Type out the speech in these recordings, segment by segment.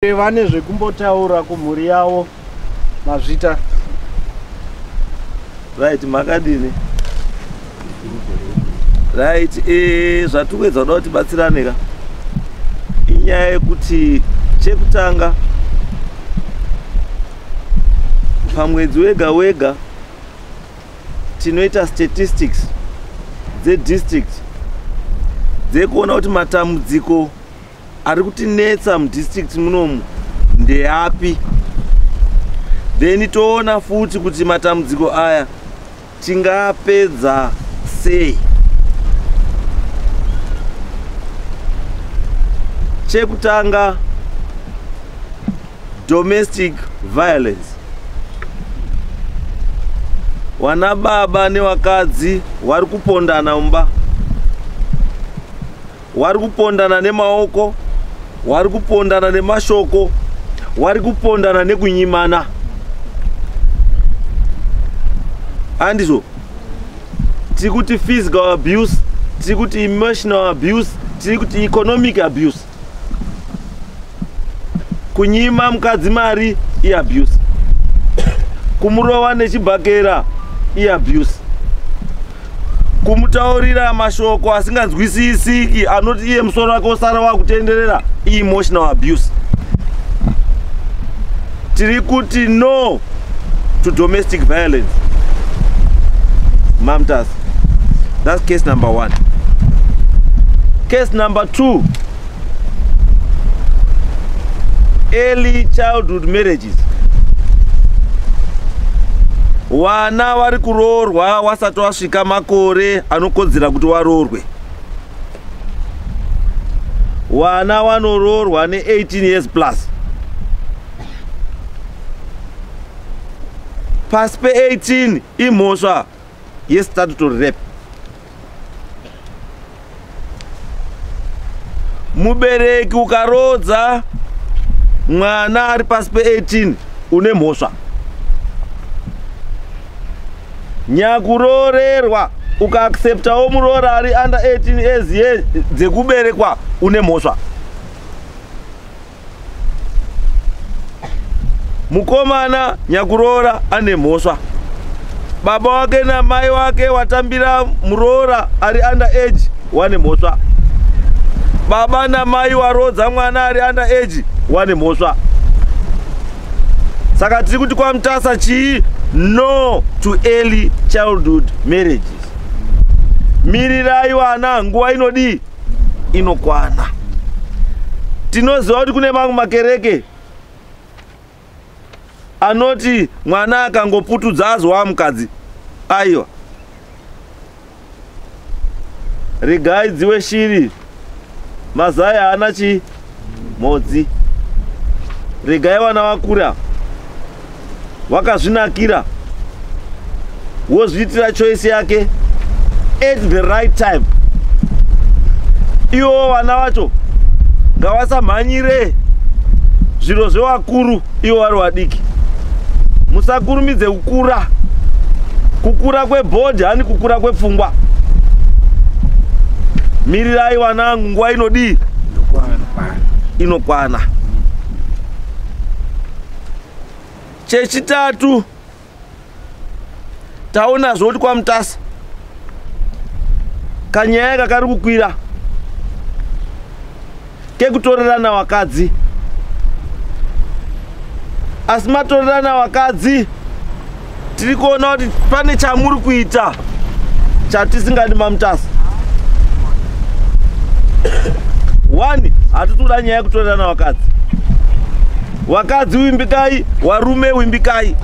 Vane zvekumbotaura kumhuri yavo. Mazvita. Right, makadini? Right, zvatikuedza kuda kuti tibatsirane ka inyaya yekuti chekutanga pamwedzi wega wega tinoita statistics dzedistrict dzekuona kuti matambudziko ari kutinetsa mudistrict munomu ndeapi, then toona futi kuti matambudziko aya tingapedza sei. Chekutanga, domestic violence. Wana baba nevakadzi vari kupondana mumba, vari kupondana nemaoko, vari kupondana nemashoko, vari kupondana nekunyimana. Andizvo tiri kuti physical abuse, tiri kuti emotional abuse, tiri kuti economic abuse. Kunyima mukadzi mari iabuse, kumurova nechibhakera iabuse, kumutaurira mashoko asinganzwisisiki anoti iye musoro wake usara wakutenderera emotional abuse. Tiri kuti no to domestic violence. Mamtas, that's case number 1. Case number 2, early childhood marriages. Vana vari kuroorwa wasati wasvika makore anokodzera kuti waroorwe. Vana vanoroorwa ne18 years plus. Pasi pe18 imhosva yestatutory rape. Mubereki ukaroodza mwana ari pasi pe18 une mhosva. Nyakuroorerwa ukaacceptawo muroora ari under 18 years dzekuberekwa une mhosva. Mukomana nyakuroora ane mhosva. Baba wake namai wake watambira muroora ari under age wane mhosva. Baba namai waroodza mwana ari under age wane mhosva. Saka tiri kuti kwaMutasa chii? No to early childhood marriages. Mirirai vana nguva inodii? Inokwana. Tinoziva kuti kune mamwe makereke anoti mwana akangoputudza azova mukadzi. Aiwa, regai dziwe shiri, mazai haana chi mhodzi. Regai vana vakura wakazvinakira, wozviitira choice yake at the right time. Ivo vana vacho ngavasamhanyire zviro zvevakuru ivo vari vadiki. Musakurumidze kukura. Kukura kwebhodhi hani kukura kwepfungwa. Mirirai vanangu, nguva inodii? Inokwana. Chechitatu, taonazvo kuti kwaMutasa kanyaya kakari kukwira kekutorerana vakadzi. Asi matorerana vakadzi, tiri kuona kuti pane chamuri kuita chatisingadi maMutasa. 1, hatitoda nyaya yekutorerana vakadzi. Vakadzi wimbikai, varume wimbikai.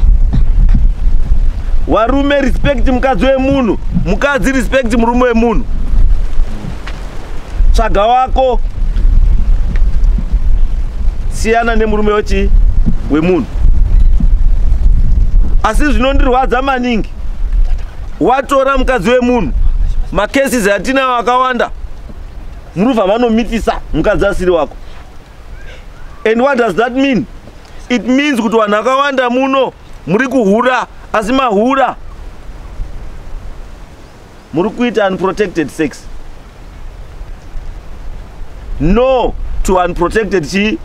Varume respect mukadzi wemunhu, mukadzi respect murume wemunhu. Tsvaga wako, siyana nemurume wechi wemunhu. Asi zvinondirwadza maningi, watora mukadzi wemunhu, macases atinawo akawanda, murubva vanomitisa mukadzi asiri wako. And what does that mean? It means kuti vanhu vakawanda muno muri kuhura, asi mahura muri kuita unprotected sex. No to unprotected chi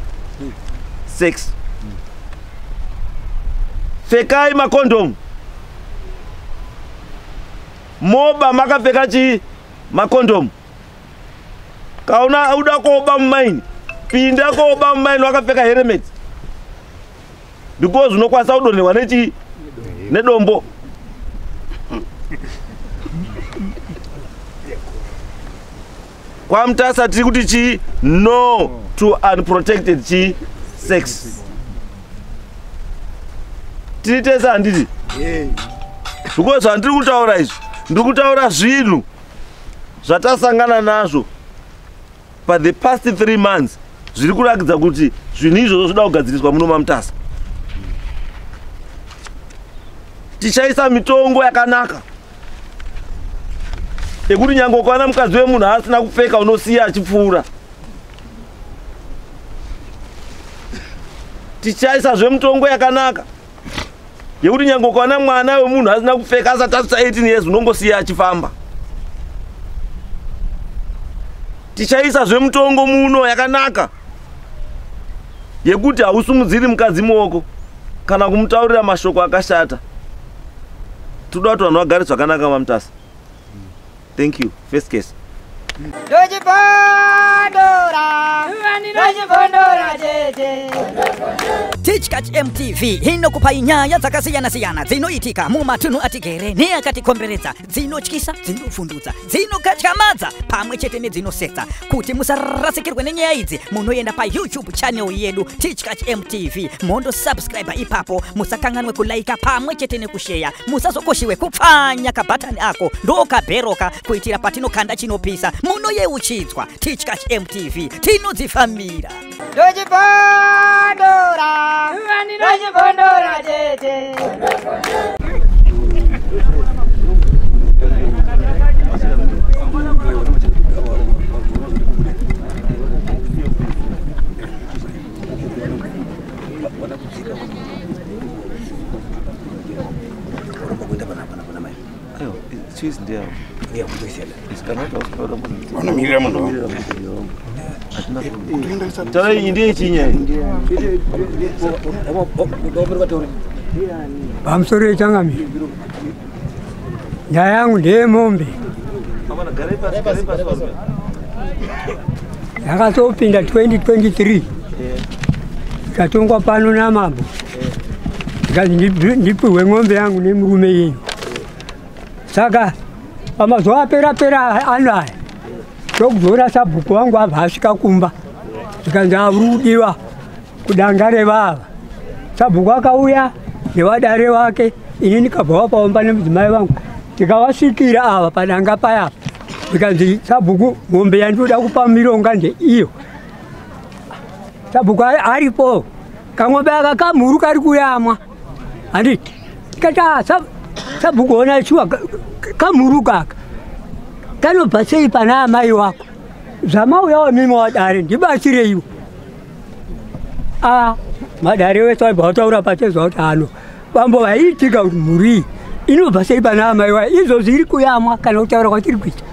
sex. Pfekai makondomu. Moba makapfeka chii? Makondomu. Kauna uda koba mumaini, pinda koba mumaini wakapfeka helmet. Because unokwanisa kudonhewa nechii? Nedombo. KwaMutasa tiri kuti chii? No to unprotected chii? Sex. Tiri tese handiti? Because zvandiri kutaura izvi, ndiri kutaura zvinhu zvatasangana nazvo pa the past 3 months zviri kurakidza kuti zvinhu izvozvo zvinoda kugadziriswa muno maMutasa. Tichaisa mitongo yakanaka yekuti nyange ukaona mukadzi wemunhu asina kupfeka unosiya achipfuura. Tichaisazve mitongo yakanaka yekuti nyange ukaona mwana wemunhu asina kupfeka asati asvitsa 18 years unongosiya achifamba. Tichaisazve mutongo muno yakanaka yekuti hausumudziri mukadzi muoko kana kumutaurira mashoko akashata. Toda kuti vanhu vagare zvakanaka maMutasa. Thank you. First case. Tichkach MTV inokupai nyaya dzakasiyana-siyana dzinoitika mumatunhu atigere neakatikomberedza, dzinotyisa, dzinovhundutsa, dzinokatyamadza pamwe chete nedzinosetsa. Kuti musarasikirwe nenyaya idzi, munoenda paYouTube channel yedu Tichkach MTV, mondosubscribe ipapo. Musakanganwe kulaika pamwe chete nekusheya. Musazokoshiwe kupfanya kabhatani ako ndokabheroka kuitira patinokanda chinopisa munoyeuchidzwa. Tichkach MTV tinodzifambira. Pamusoro yechangamiro, nyaya yangu ndeyemombe yakazopinda 2023 ikatongwa pano namambo, ndikazi ndipihwe ng'ombe yangu nemurume yenyu. Saka pamazuva apera pera ano aya ndokuzoona sabhuku wangu abva asvika kumba, zvikanzi auri kudiwa kudanga revava. Sabhuku akauya nevadare wake, ini ndikabva wapaomba nemudzimai vangu, tikavasvikira ava padanga payapa. Zvikanzi sabhuku, ng'ombe yandinoda kupa mironga ndeiyo. Sabhuku aripo, kang'ombe aka kamhuru kari kuyamwa, handiti? Tikati sabhuku ona shuwa kamhuru kaka kanobva sei pana amai wako? Zvamauyawo mimi wadare ndibatsireiwo. Madare wese waibva wataura pachezva kuti ano bambo vaiitika kuti mhuru iyi inobva sei pana amai wayo, izvozvi iri kuyamwa kana kutaura kwatiri kuita.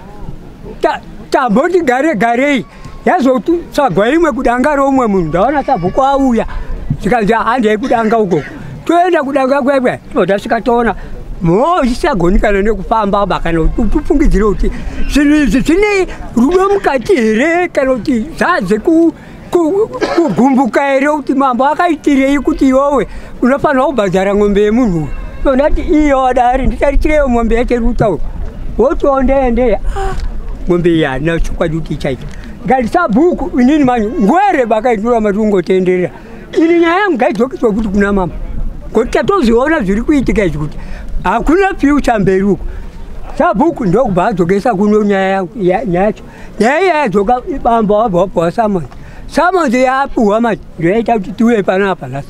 Tamboti gare garei yazotsvagwa imwe kudanga romwe munhu. Ndaona sabhuku auya, zvikanzi handei kudanga ukoko. Toenda kudanga kwekwe, tobva tasvika toona mhoo isisagoni kana nekufamba ba, kana kuti tifungidzire kuti zvinhu izvi zvine rudo mukati here, kana kuti zvadze kugumbuka here, kuti mambo akaitirei kuti iwowe unofanira kubhadhara ng'ombe yemunhu uyu. Ndati iyo dare nditaritireyo ng'ombe yacho iri kutaurwa, wotiwo ndeye ng'ombe iyi handina chokwadi kuti ichaita. Ngati sabhuku inini manje ngwere bakaindura mati ungotenderera ini nyaya yangu ngaidzokeswe kuti kuna mambo, ngokuti tatoziona zviri kuitika izvi kuti hakuna future mberi uko. Sabhuku ndokubva adzokesa kuno nyaya yacho. Nyaya iya yadzoka bambo wabva wapuwa summons. Summons yaapuwa manje ndoyaita kuti tiuye panapa nhasi.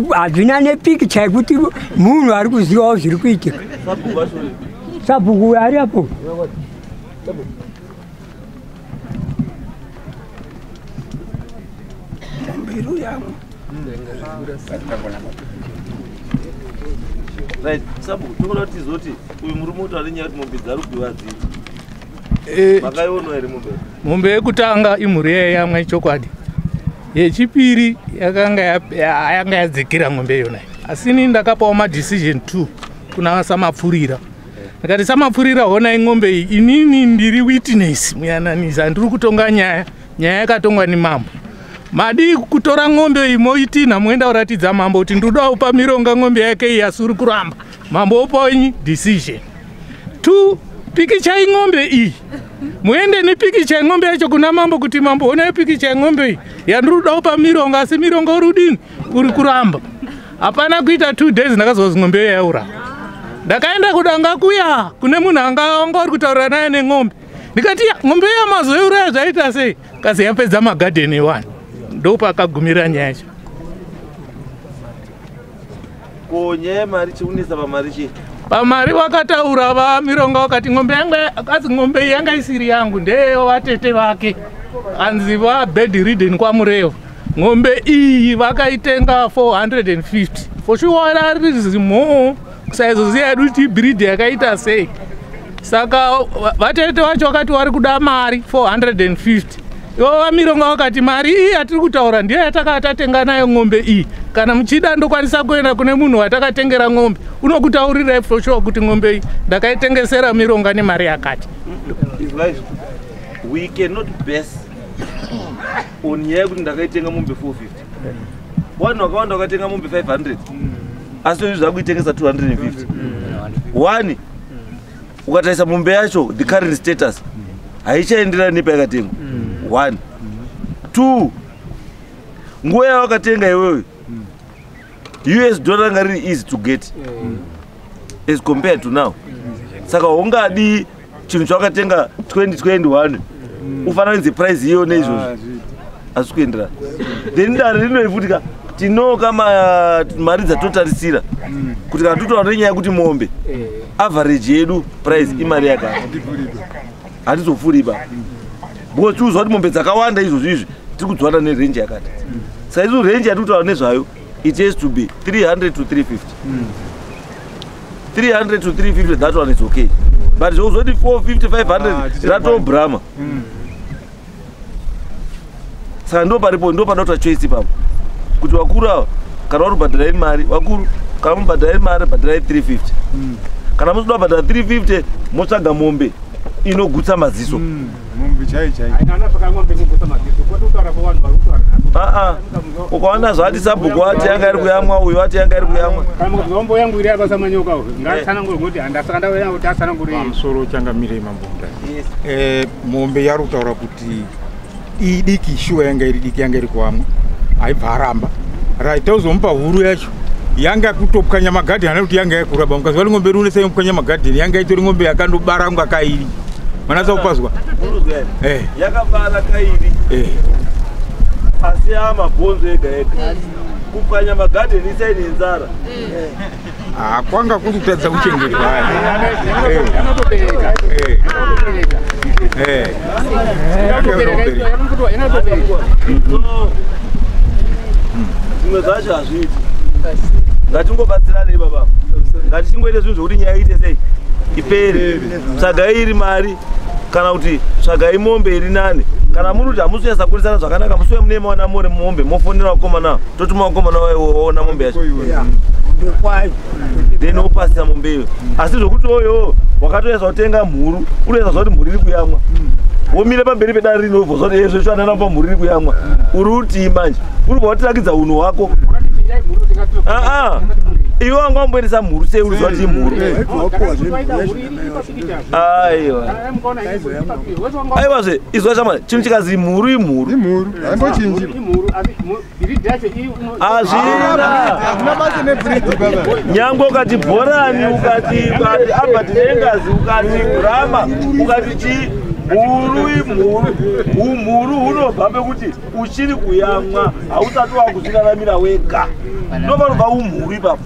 Hazvina nepikicha yekuti munhu ari kuzivawo zviri kuitika. Sabhuku ari apo. Right, sabhuku, tokoda kuti tizoti uyu murume kuti ane nyaya kuti mombe dzari kupiwa dziri. Makaiona here mombe? Mombe yekutanga imhuru yaiyamwa ichokwadi. Yechipiri yakanga yadzikira mombe iyona. Asi ini ndakapawo madecision 2 kuna Samapfurira. Ndikati Samapfurira, honai ng'ombe iyi, inini ndiri witness muyananisi, handiri kutonga nyaya. Nyaya yakatongwa nemambo. Madii kutora ng'ombe iyi moitinha moenda kuratidza mambo kuti ndoda kupa Mironga ng'ombe yake iyi, asi uri kuramba. Mambo opa decision. 2, pikicha ing'ombe iyi, muende nepikicha yeng'ombe yacho kuna mambo kuti mambo, honai pikicha yeng'ombe iyi yandiri kuda kupa Mironga, asi Mironga uri kudini? Uri kuramba. Hapana kuita 2 days ndakazwa kuti ng'ombe iyo yaura. Ndakaenda kudanga kuya kune munhu anga uri kutaurira naye neng'ombe, ndikati ng'ombe iya mazoiuraya zvaita sei? Kazi yapedza magadheni ewanhu. Ndopakagumira nyaya yacho. Ko nyaya yemari, chiunisa pamari chii? Pamari vakataura vaMironga, vakati ng'ombe yangu, azi ng'ombe iyi yanga isiri yangu, ndeyevatete vake, anzi vabedridden kwaMurevo. Ng'ombe iyi vakaitenga 450 for sure, rari zimo kusaizoziva yedu kuti ibreed yakaita sei. Saka vatete vacho vakati vari kuda mari 450. Ivo vaMironga vakati mari iyi yatiri kutaura ndiyo yatakava tatenga nayo ng'ombe iyi. Kana muchida ndokwanisa kuenda kune munhu watakatengera ng'ombe, unokutaurirai for sure kuti ng'ombe iyi ndakaitengesera Mironga nemari yakati. We cannot base on nyaya yekuti ndakaitenga mombe 450. Vanhu vakawanda vakatenga mombe 500, asi izvi zvakuitengesa 250. One, ukatarisa mombe yacho, the current status haichaenderani nepayakatengwa. One, two, nguva yawakatenga iwewe, US dollar ranga riri easy to get as compared to now. Saka ungadi chinhu chawakatenga 2021 ufananidze price iyo neizvozvo, asi kuenderana. Then dare rinoifutika tinoka mari dzatotarisira kuti kana totaura nenyaya yekuti mombe average yedu price imari yakati, hatizopfuuri ba, because tiuzwa kuti mombe dzakawanda izvozvo izvi tiri kudziwana nerange yakati. Saka isu range yatiri kutaura nezvayo, it has to be 300 to 350, 300 to 350, that one is okay. But zvokuzoti 450, 500, ratobrama. Saka ndo paripo, ndo panoita choice ipapo kuti vakuru ava kana vari kubhadharai mari, vakuru, kana mubhadharai mari, bhadharai 350. Kana musida kubhadhara 350, motsvaga mombe inogutsa maziso. Mombe chai chai. Aa, ukaona zvati sabhuku ati yanga iri kuyamwa, uyu ati yanga iri kuyamwa. Ngombo yangu iri apa Samanyoka, ngatsanangure kuti handasaka ndauya kuti atsanangure. Pamusoro changamire mambonda. Mombe yari kutaura kuti idiki, shuwa yanga iri diki, yanga iri kuamwa, aibva aramba. Right, tauzomupa huru yacho yanga kutopwanya magadheni, ana kuti yanga yakuraba mukaziva kuti ng'ombe rune sei mupwanya magadheni, yanga itori ng'ombe yakandobara kunga kairi, manatsa kupazwa. Yakabara kairi, asi amabhonzo ega ega, kupwanya magadheni isaine nzara. Ah, kwanga kuri kutadza kuchengetwa. Yanotobereka. Yanotobereka. Zvimwe zvacho hazviiti, ngatingobatsiranei baba, ngatichingoite zvinhu zvokuti nyaya iite sei, ipere. Tsvagai iri mari kana kuti tsvagai mombe iri nani. Kana muri kuti hamusi kunyatsa zvakanaka, musi mune mawana muri mombe, mofonera vakomana, totuma vakomana waona mombe yacho, then wopasisa mombe iyo. Asi zvokuti oyo wakatoyesa kutenga mhuru, unoyesa kuti mhuru iri kuyamwa, womire pamberi pedare rino, wobva zoti ezvo chanana pa mhuru iri kuyamwa, uri utii manje? Uri bva watirakidza unhu hwako. Aa, iwe wanga wamboendesa mhuru sei? Uri kuti imhuru? Aiwa, aiwazve, izwa shamwari, chinhu chikazi mhuru imhuru. Imhuru haimbochinji. Hazvina. Hakuna basa nebreed baba. Nyangwe ukati bhorani, ukati Aberdeen Angus, ukati Brahma, ukati chii, mhuru imhuru. Umhuru hunobva pekuti uchiri kuyamwa, hausati wakuzviraramira wega, ndopanobva umhuru ipapo.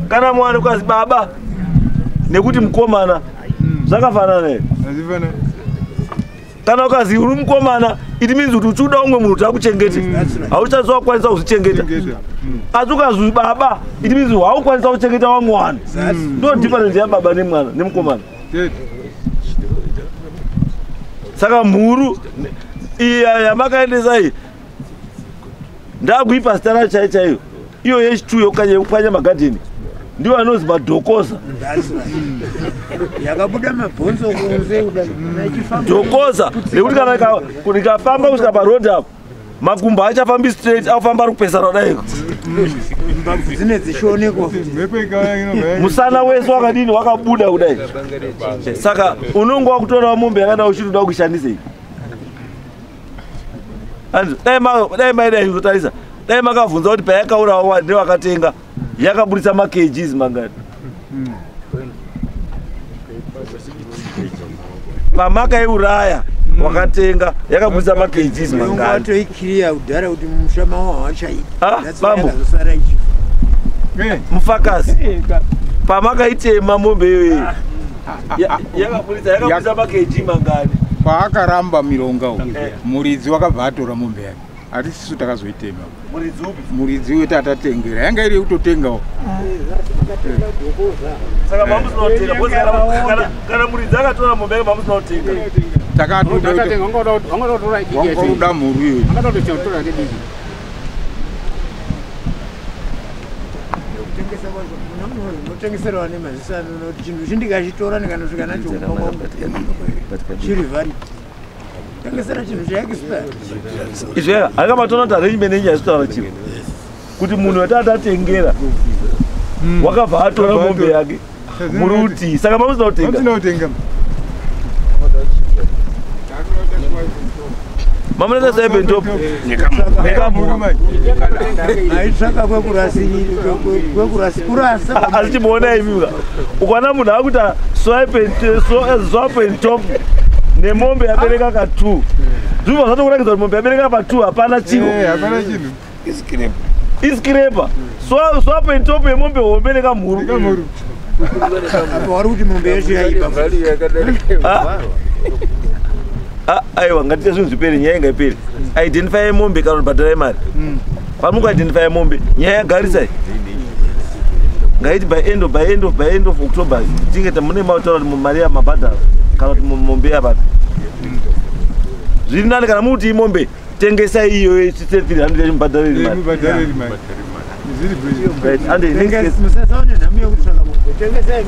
Kana mwana ukazi baba nekuti mukomana, zvakafanana here? Hazvifanani. Kana ukazi uri mukomana, it means kuti uchiuda umwe munhu kuti akuchengete, hauchatsi wakwanisa kuzvichengeta. Chengeta. Asi ukazi baba, it means haukwanisa kuchengeta vamwe vanhu. Ndo difference yababa nemwana nemukomana. Tete. Saka mhuru iya yamakaendesa iyi ndakuipa zita racho chaiyo chaiyo, iyo yechitu yekupwanya magadheni ndiwo anonzi madhokoza. Yakabuda mabhonzo kunze. Dhokoza nekuti kana ikafamba kusvika parodhi apo makumbo achafambi straight, afamba ari kupesana daiko. Mbabvu dzine dzichionekwa. Musana wese wakadini wakabuda kudai. Saka unonge wakutorawo mombe yakada uchiti uda kuishandisei. Dai maida kutarisa, dai makabvunza kuti payakaurawa nevakatenga yakaburitsa makgs mangani. Pamakaiuraya wakatenga yakaburitsa makgs mangani. Watoikiriya kudhara kuti musha mawo hawachaita. Bambo mufakasi, pamakaitema mombe iyoyo yakaburitsa makg mangani. Paakaramba mironga uyu muridzi wakabva atora mombe yake. Hatisisu takazoitema. Muridzi uyu tatatengera yanga iri yekutotengawo. Saka mamusina kutenga kana muridzi akatora mombe yake mamusina kutenga. Takatoda mhuru iyoyo. Unotengeserwa nemaziso anoti chinhu chindikachitora ndikanosvika nacho kumba chiri valid. Tengesera chinhu chaexpert. Izvo akamatoona kuti arrangement yenyu haisitaura chiro. Kuti munhu watatatengera wakabva atora mombe yake muruti. Saka mamusina kutenga. Mamusina kutenga. Mamuneta saibe top. Nekamhuru. Aitsvaka kwekurasa. Asi chimuona imi ukaona munhu akuita swipe and top nemombe yabereka ka 2. Zvibva zvatokurakidza kuti mombe yabereka pa 2 hapana chiro. Hapana chinhu. Iscraper. Swap and top yemombe hombe nekamhuru. Nekamhuru. Apa wari kuti mombe yacho yaiba. Aiwa ngatiite zvinhu zvipere, nyaya ingaipere. Identify mombe kana kubhadhara mari. Pamungu identify mombe, nyaya yagarisai. Ngaiti by end of October tinge mune mautaura kuti mari yamabhadhara kana kuti mombe yapapi. Zviri nani kana muti mombe tengesai iyoyo 300 yachimubhadhariri mari. Mubhadhariri mari. Zviri Right, and the next case. Musasaone nhamu yekutsvaka mombe. Tengesai.